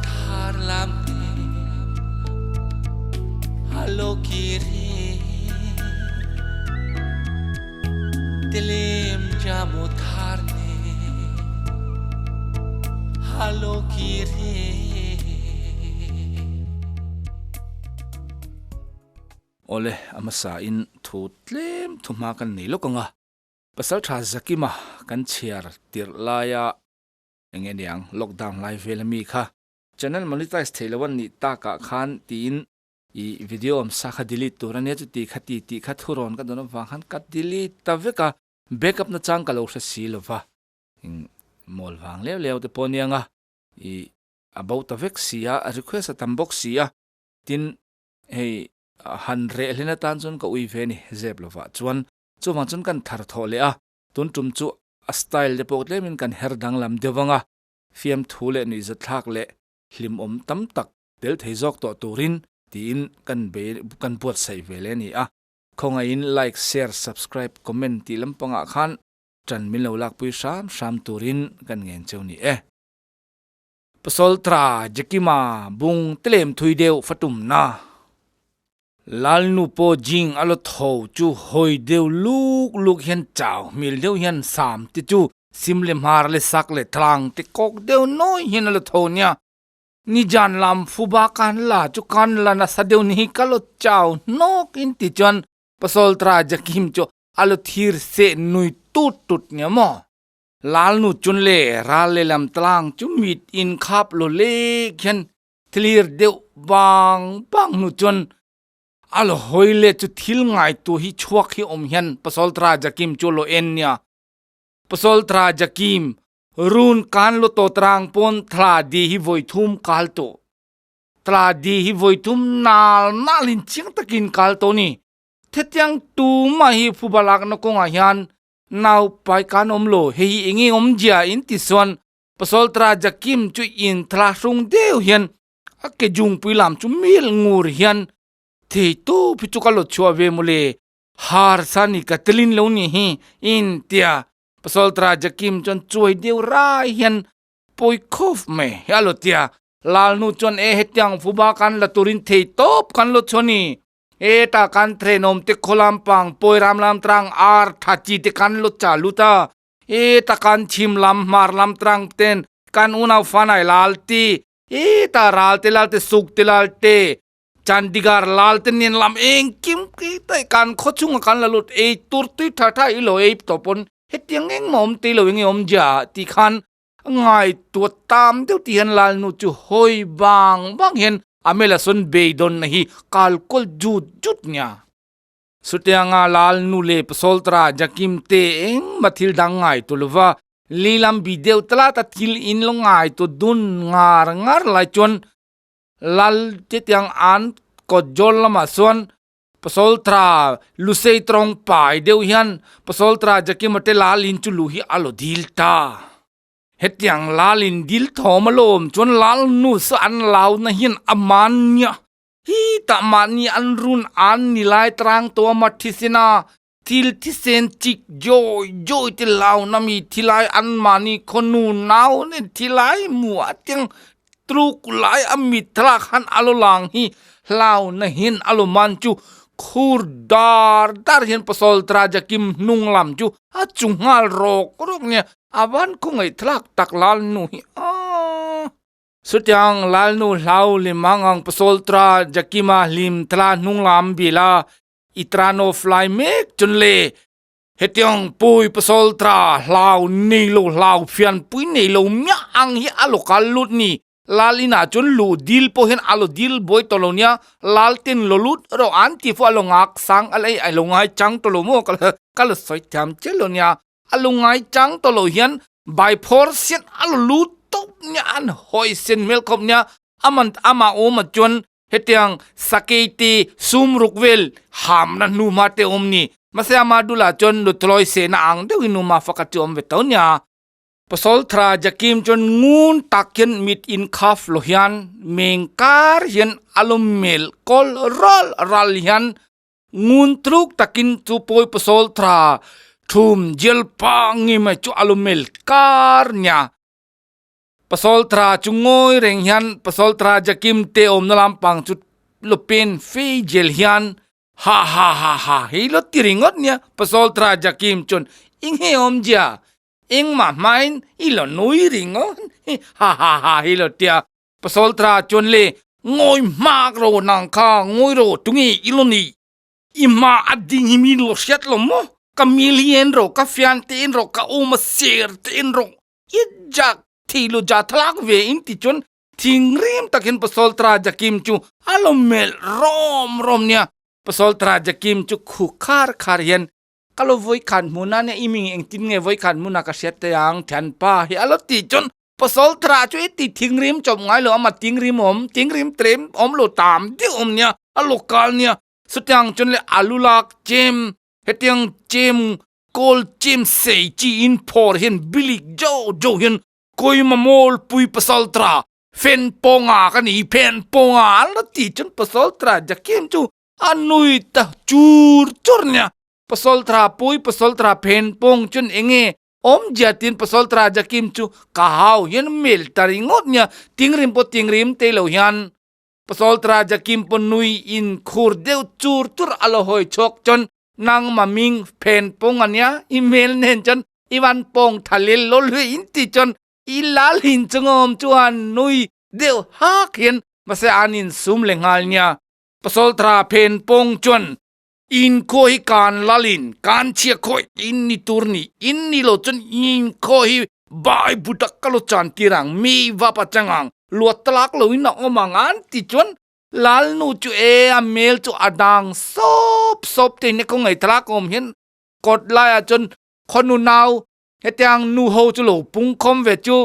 thar lam alo kiri telem jamu thar ne alo kiri Awle a hmasa in thu tlem thu hma kan nei lawk ang a, Pasaltha Zakima kan chhiar tirh laia eng nge niang lockdown lai vel ami kha channel monetize theih loh an nih takah khan tiin i video awm sa kha delete tur ania chu ti kha ti tih kha thurawn ka dawn avang khan ka delete ta vek a, backup na chang ka lo hre si lova eng mawl vang leu leu te pawh aniang a i a bo ta vek si a, a request a tam bawk si a, tin hei han reh hlen atan chuan ka ui ve a ni zep lovah chuan chuvang chuan kan thar thawh leh a. Tun tum chu a style te pawh tlemin kan her danglam deuh ang a, fiamthu leh nuihzatthlak leh hlimawm tam tak tel thei zawk tawh turin tiin kan be kan buatsaih ve leh a ni a. Khawngaihin like, share, subscribe, comment tih lampangah khan ṭan min lo lakpui hram hram turin kan ngen cheu ni e. Pasoltra Jekima bung tlem thui deuh fa tumna. Lalnu pawh jing a la tho chu hawi deuh luk luk hian chau hmel deuh hian sam te chu sim leh hmar leh sak leh thlang te kawk deuh nawi hian a la tho nia. Nijan lam fuba kan la chu kan la nasa deuh ni hi ka lo chau hnawk in ti chuan Pasoltra Jakim chu a lo thir seh nui tut tut nia maw. Lalnu chun le ral lehlam tlang chu mit in khap lo lek hian thlir deuh bang bang hnu chuan a lo hawi leh chu thil ngaitu hi chhuak hi awm hian Pasaltra Jakim chu a lo en nia. Pasaltra Jakim, run kan lo tawt rang pawn thla di hi vawi thum kal tawh. Thla di hi vawi thum nal nal in chiang takin kal tawh ni. Hetiang tumah hi phubalakna kawngah hian nau pai kan awm lo, hei hi eng eng awmzia in ti chuan Pasaltra Jakim chu in thla hrung deuh hian a ke jungpui lam chu mil ngur hian thei tawp hi chu ka lo chhuah ve mawle, har sa ni ka telin lo ni hi in tia Pasaltra Jakim chuan chuai deuh rai hian pawi khawp mai hi a lo tia Lalnu chuan e hetiang fuba kan la turin thei tawp kan lo chhuah ni Heta kan threnawm te khawlam pang pawiram lam trang ar tha chi te kan lo cha lut a, heta kan chhim lam hmar lam trang ten kan unau fanai lal ti, heta ral te lal te suk te lal te Chandigarh lal te nen lam engkim khi tai kan khaw chunga kan la lut ei tur tui tha tha i lo ei tawh pawn hetiang engmah awm tei lo enge awm zia ti khan Ngaihtuah tam deuh tih hian Lalnu chu hawi vang vang hian a mela sawn beidawnna hi kal kawl jut jut nia. Chutianga Lalnu leh Pasoltra Jakim te engmah thil dang ngaihtuah lova lilam bi deuh tlat a thil in lo ngaihtuah dun ngar ngar lai chuan Lal chutiang an kawt zawl lamah chuan Pasoltra Lusei tawng pai deuh hian Pasoltra Jakima te Lalin chu lu hi a lo dil ta. Hetiang Lalin dil thawm a lawm chuan Lalnu sa an launa hian a man nia. Hi tah mahni an run an ni lai tarang tawh a ma thisena thil thisen chik jawi jawi te launa mi thilai an mahni khawnu nau nen thilai hmu a tiang tluk lai a mit thlalak han a lo lang hi hlauna hian a lo man chu khur dar dar hian Pasaltra Jakim hnung lam chu a chu nghal rawk rawk nia a van khawngaih thlalak tak Lalnu hi aaa. Chutiang Lalnu hlau limang ang Pasaltra Jakima hlim thla hnung lam bila Itrano fly mek chun le hetiang pui pasal tra hlau nei lo hlau fian pui nei lo miah ang hi a lo kal lut ni lal inah chuan luh dil pawh hian a lo dil buai tawh lo nia lal ten lo lut erawh an ti fo a lo ngak sang a lei a lo ngai chang tawh lo maw ka lo sawi thiam chiah lo nia a lo ngai chang tawh lo hian bai phawr sian a lo lut tawp nia an hawi sen hmel khawp nia aman amah awm ah chuan Hetiang sakei te sum ruk vel hamna hnu hma te awm ni. Mahse ama dulah chuan nuthlawi sehna ang deuhin nu Mafaka chu awm ve tho nia. Pasalthra Jakim chuan ngun tak hian mit inkhaf lo hian meng kar hian a lo melh kawl ral ral hian ngun tluk takin chu pawi pasalthra thum jail pa nge mai chu a lo melh kar nia. Pasaltra chu ngawi reng hian Pasaltra Jakim te awmna lampang chu lawpen fei jel hian ha ha ha ha hei lo ti ringawt nia Pasaltra Jakim chuan eng he awmzia engmah hmain i lo nui ringawt ha ha ha hei lo tia Pasaltra chuan le ngawi hmak ro nang kha ngawi ro tunge i lo ni I hma a ding hi mi lo hriat lo maw? Ka mil hi en rawh, ka fian te en rawh, ka awm a ser te en rawh. I jak thei lo ja thlak ve in ti chuan thinrim takin Pasaltra Jakim chu a lo melh rawm rawm nia. Pasaltra Jakim chu khu khar khar hian ka lo vawi khan hmun a nia, i ming engtin nge vawi khan hmun a ka hriat thei ang thianpa hi a lo ti chuan Pasaltra chu i ti thinrim chawp ngai lo, ama tingrim awm, tingrim tlem awm lo tam deuh awm nia, a local nia. Chutiang chuan le alu lak chem, hetiang chem kawl chem sei chi in phawr hian bilik jo jo hian kawima mawl pui pasaltra fen pawnga ka ni phen pawnga an la ti chuan pasaltra Jakim chu a nui ta chur chur nia. Pasaltra pui pasaltra phen pawng chuan enge awmzia tin pasaltra Jakim chu ka hau hian mel ta ringawt nia tingrim pawh tingrim te lo hian Pasaltra Jakim pawh nui in khur deuh chur chur a lo hawi chhuak chuan nangma ming phen pawng a nia i hmel nen chuan i van pawng tha lel lo lui in ti chuan i lal hin chungawm chuan nui deuh hak hian mahse an in sum leh nghal nia. Pasaltra phen pawng chuan in khaw hi kan lal in kan chhia khaw in ni tur ni in ni lo chuan in khaw hi bai bu tak ka lo chan tir ang mi vap a chang ang luat talak lo in a awm ang an ti chuan lal nu chu e a hmel chu a dang sawp sawp te in e khaw ngei talak awm hian kawt laiah chuan khawnu nau hetiang nu ho chu lo pung khawm ve chu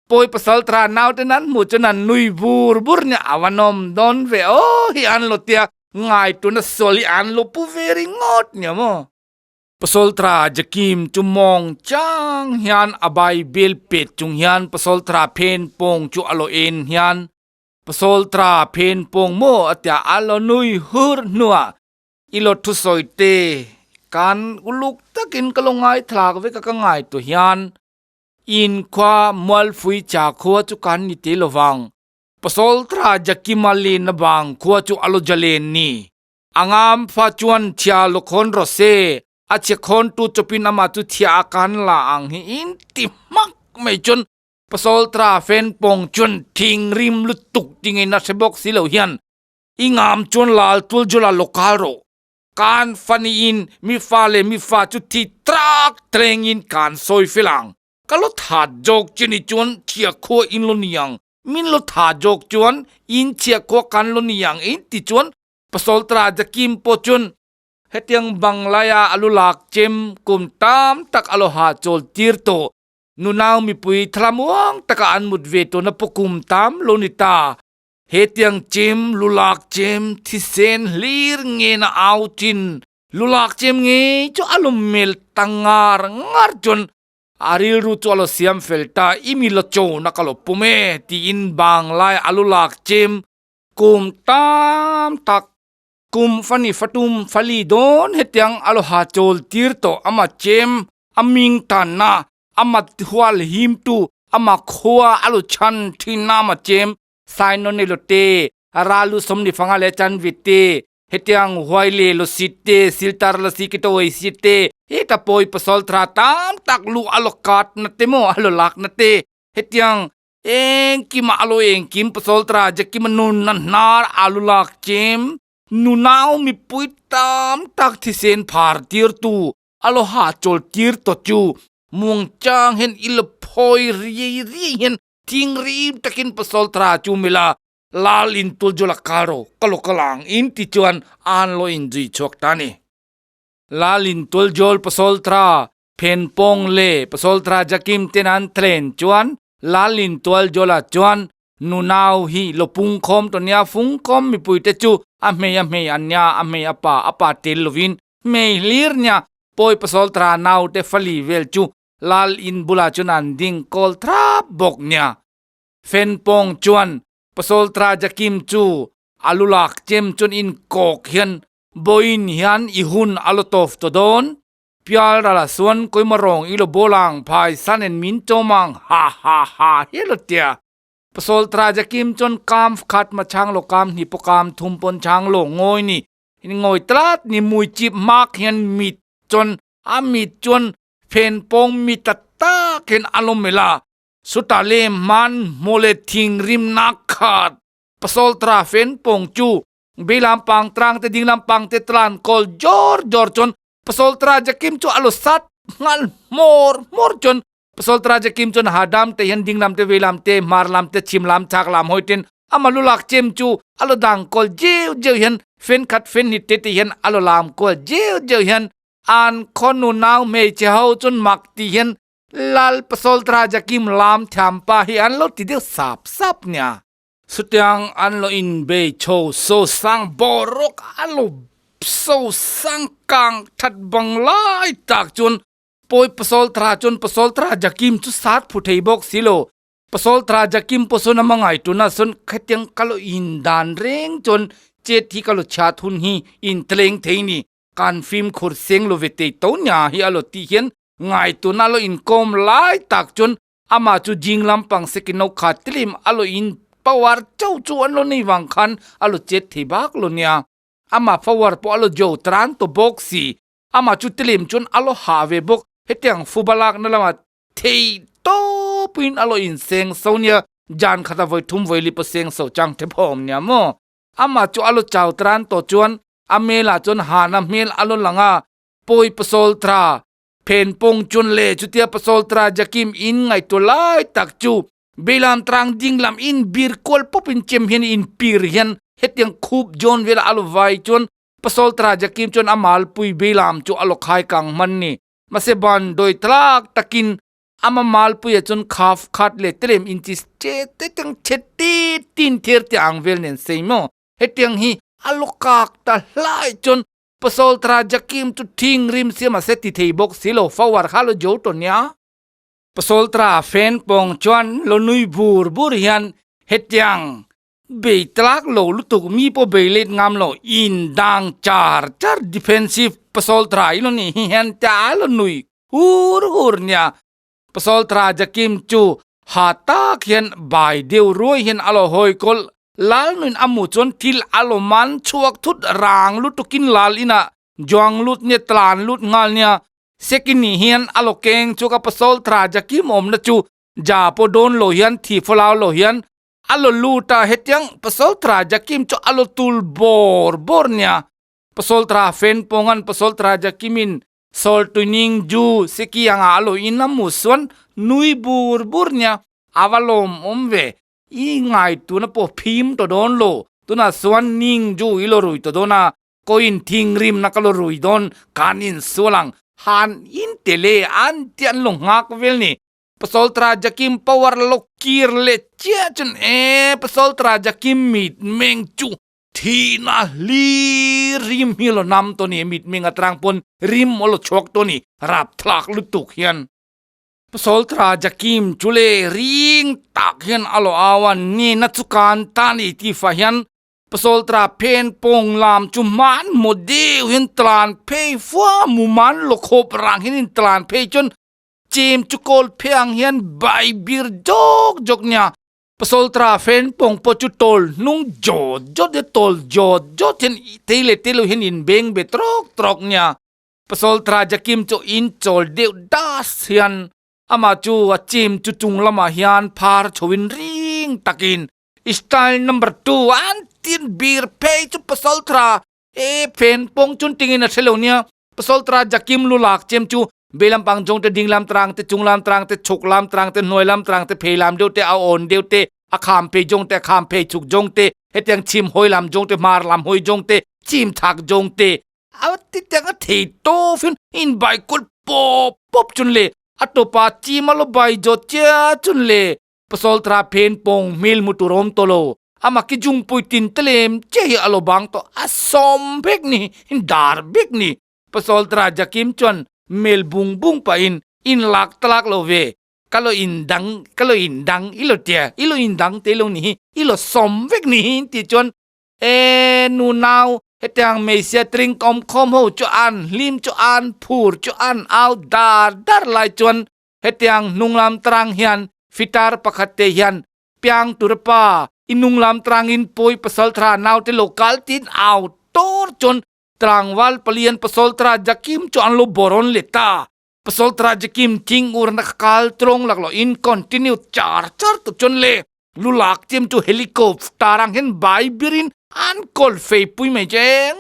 pawi pasal tra nau te nan hmuh chuan an nui bur bur nia a va nawm dawn ve aw hi an lo tia ngai tuna sual hi an lo pu ve ringawt nia maw. Pasal tra Jakim chu mawng chang hian a Bible pet chung hian pasal tra phen pawng chu a lo en hian pasal tra phen pawng maw a tia a lo nui hur hnuah I lo thusawi te kan uluk takin ka lo ngaithlak vek a ka ngai tu hian inkhua Mualfui cha khua chu kan ni te lovang. Pasaltra Jakima lena bang khua chu a lo jalen ni. A ngam fa chuan thia lo khawn rawh se, a chhe khawn tu chawpin amah chu thia a kan la ang hi in ti hmak mai chuan Pasaltra fen pawng chuan thinrim lutuk tingin a hre bawk si lo hian I ngam chuan lal tul jula lo kal rawh. Kan fani in mi fa leh mi fa chu thi trak tleng in kan sawi fel ang. Ka lo tha jawk che ni chuan chhia khua in lo ni ang. Min lo tha jawk chuan in chhia khua kan lo ni ang in ti chuan Pasaltra Jakim pawh chuan hetiang Banglaia a lu lak chem kum tam tak a lo ha chawl tir tawh. Nunau mipui thlamuang taka an mut ve tawhna pawh kum tam lo ni ta. Hetiang chem lulak chem thisen hlir nge na au chin lulak chem nge chu a lo mel ta ngar ngar chuan a rilru chu a lo siam fel ta i mi lo cho na ka lo pum e tiin banglai a lulak chem kum tam tak kum fani fatum fali dawn hetiang a lo ha chawl tir tawh ama chem a ming tan na ama hual him tu ama khua a lo chhan thin na ama chem Sainonelo te, Ralu Somni Fanga leh Chanvit te, hetiang Huai leh Losit te, Siltar Lasi Kitawei Sit te, heta pawi pasal tha tam tak lu a lo kat na te maw a lo lak na te, hetiang engkima a lo engkim pasal tha Jakima nun na hnar a lu lak chem, nunau mipui tam tak thisen phar tir tu a lo ha chawl tir tawh chu muang chang hian i la phawi riai riai hian Thinrim takin pasal tha chu mila lal in tul jula kal ro ka lo kal ang in ti chuan an lo in zui chhuak ta ni. Lal in tul jol pasal tha phen pawng le pasal tha jakim ten an thlen chuan lal in tual jola chuan nunau hi lo pung khawm ta nia fung khawm mipui te chu a hmei a hmei an nia a hmei a pa a pa tel lovin hmei hlir nia pawi pasal tha nau te fali vel chu Lal in bulah chuan an ding kawl thrap bawk nia. Fen pawng chuan Pasaltra Jakim chu a lu lak chem chuan in kawk hian Vawiin hian i hun a lo tawf tawh dawn. Pial rala chuan Koima rawng i lo bawl ang phai sanen min chawm ang ha ha ha hi a lo tia. Pasol tra jakim chon kam khat ma chang lo kam ni po kam thum pon chang lo ngoi ni ngoi tlat ni mui chip mak hian mit chon a mit chon phen pong mi ta ta ken alomela suta le man mole thing rim na khat pasol tra fen pong chu bilam pang trang te ding lam pang te tlan kol jor jor chon pasol tra jakim chu alo sat ngal mor mor chon pasol tra jakim chon hadam te hian ding lam te velam te mar lam te chim lam chak lam hoi ten amalu lak chem chu alo dang kol jeu jeu hian fen khat fen ni te te hian alo lam kol jeu jeu hian an khonu nau me che ho chun mak ti hian lal pasol tra jakim lam tham pa hi an lo ti deuh sap sap nia sutiang an lo in be cho so sang borok alo so sang kang that bang lai tak chun poi pasol tra chun pasol tra jakim chu sat phu thei bawk silo pasol tra jakim poson amangai tuna sun khatiang kalo in dan reng chon che thi kalo cha thun hi in tleng thei ni kan phim khur seng lo ve te to nya hi alo ti hian ngai tuna lo in kom lai tak chon ama chu jing lam pang sekino kha tlim alo in power chau chu an lo nei wang khan alo chet thei bak lo nia ama power po alo jo tran to box si ama chu tlim chon alo ha ve bok hetiang fubalak na lama thei to pin alo in seng sonia jan khata voi thum voi li pa seng so chang the phom nia mo ama chu alo chau tran to chuan amela chon hana mel alo langa poi pasol tra phen pong chun le chutia pasol tra jakim in ngai to lai tak chu belam trang ding lam in bir kol popin chem hian in pir hian hetiang khup jon vel alo vai chon pasol tra jakim chon amal pui belam chu alo khai kang man ni mase ban doi tlak takin ama mal pui chon khaf khat le tlem inches che te tang che ti tin ther te ang vel nen seimo hetiang hi alokak ta hlai chon pasol tra jakim chu thing rim siama se ti thei bok silo fawar khalo jo to nia pasol tra fen pong chuan lo nui bur bur hian hetiang bei tlak lo lutuk mi po bei let ngam lo in dang char char defensive pasol tra ilo ni hi hian ta lo nui hur hur nia pasol tra jakim chu ha tak hian bai deu roi hian alo hoi kol lal nuin amu chon thil alo man chuak thut rang lutukin lal ina juang lut ne tlan lut ngal nia sekini hian alo keng chu ka pasol tra jakim om na chu ja po don lo hian thi pholau lo hian alo luta hetiang pasol tra jakim chu alo tul bor bor nia pasol tra fen pongan pasol tra jakimin sol tuning ju seki anga alo inamu suan nui bur bur nia avalom omve i ngai tuna po phim to don lo tuna suan ning ju ilo rui to dona koin thing rim na kalo rui don kanin sulang han in tele an tian lo ngak vel ni pasol tra jakim power lo kir le chia chun e pasol tra jakim mit meng chu thi na li rim hi lo nam to ni mit meng atrang pon rim olo chok to ni rap thlak lutuk hian pasol tra jakim chule ring tak hian alo awan ni na chukan ta ni ti fa hian pasol tra pen pong lam chu man mo deu hian tlan phei fua mu man lo khop rang hin in tlan phei chon chem chu kol pheang hian bai bir jok jok nia pasol tra fen pong po chu tol nung jo jo de tol jo jo ten tele telo hin in beng be trok trok nia pasol tra jakim chu in chol deuh das hian ama chu a chim chu chung lama hian phar chowin ring takin style number 2 an tin bir phei chu pasol tra e fen pong chun tingin a thelo nia pasol tra jakim lu lak chem chu belam pang jong te ding lam trang te chung lam trang te chuk lam trang te noi lam trang te phei lam deuh te a on deuh te a kham pe jong te kham pe chuk jong te hetiang chim hoi lam jong te mar lam hoi jong te chim thak jong te a ti tang a thei to fin in bai kul pop pop chun le a to pa chi ma lo bai jo cha chun le pasol tra phen pong mil muturom to lo ama ki jung pui tin tlem che hi alo bang to asom bek ni in dar bek ni pasol tra jakim chon mel bung bung pa in in lak tlak lo ve kalo in dang kalo in dang ilo tia ilo in dang te lo ni ilo som vek ni ti chon e nu nau hetiang meisia tring kom khom ho chu an lim chu an phur chu an au dar dar lai chuan hetiang nunglam trang hian fitar pakhat te hian piang tur pa inung lam trangin poi pasal thra naute lokal tin au tor chon tlangval palian pasal tra jakim chu an lo boron le ta pasal tra jakim thing ur na kal trong lak lo in continue char char tu chon le lulak chem chu helicopter ang hen bai birin an kol fei pui mai cheng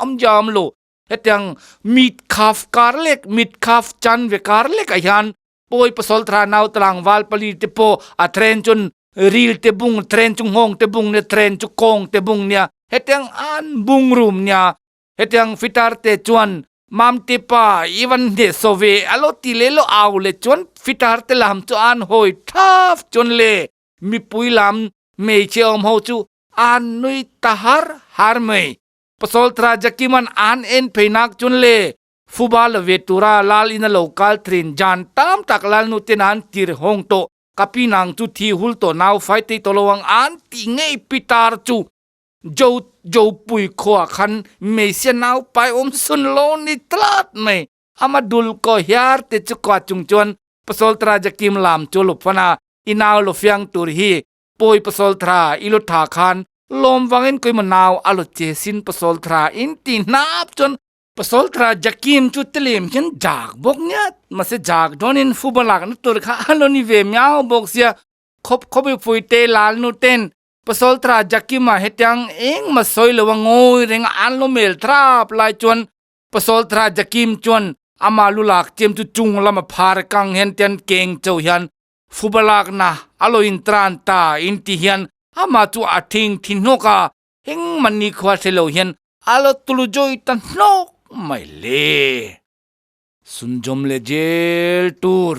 am jam lo hetiang mit khaf kar lek mit khaf chan ve kar lek a hian pawi pasal thra nau tlangval pali te pawh a then chun ril te bung then chu nghawng te bung nia then chu kawng te bung nia hetiang an bung rum nia hetiang fitar te chuan mamte pa i van hneh saw ve a lo ti leh lo au leh chuan fitar te lam chu an hawi thap chuan le mipui lam hmeichhe awm ho chu an nui ta har har mai. Pasalthra Jakiman an en phei nak chun le Fuba la ve tura lal in a lo kal thin jan tam tak lal nu ten an tir hawng tawh ka pi nang chu thi hul tawh nau fai tei tawh lo ang an ti ngei pitar chu Jo Jo pui khuah khan hmeichhia nau pai awm sun lo ni tlat mai ama dul ko hiar te chu kua chung chuan Pasalthra Jakim lam chu lo phan a i nau lo fiang tur hi Pawi pasaltha i lo tha khan lawm vangin koima nau a lo che sin pasaltha in ti hnap chuan pasaltha Jakim chu telem hian jak bawk nia mahse jak dawnin football ah na tur kha a lo ni ve miau bawk sia khawp khawp i pui te lal nu ten pasaltha Jakima hetiang engmah sawi lo a ngawi reng a an lo mel thrap lai chuan pasaltha Jakim chuan ama lu lak chem chu chung lama phar kang hian tian keng cho hian Fubalakna a lo intran ta in ti hian amah chu a thing thi hnawk a, engmah nikhua hre lo hian a lo tulu jawi ta hnawk mai le. Sunjawm leh zel tur.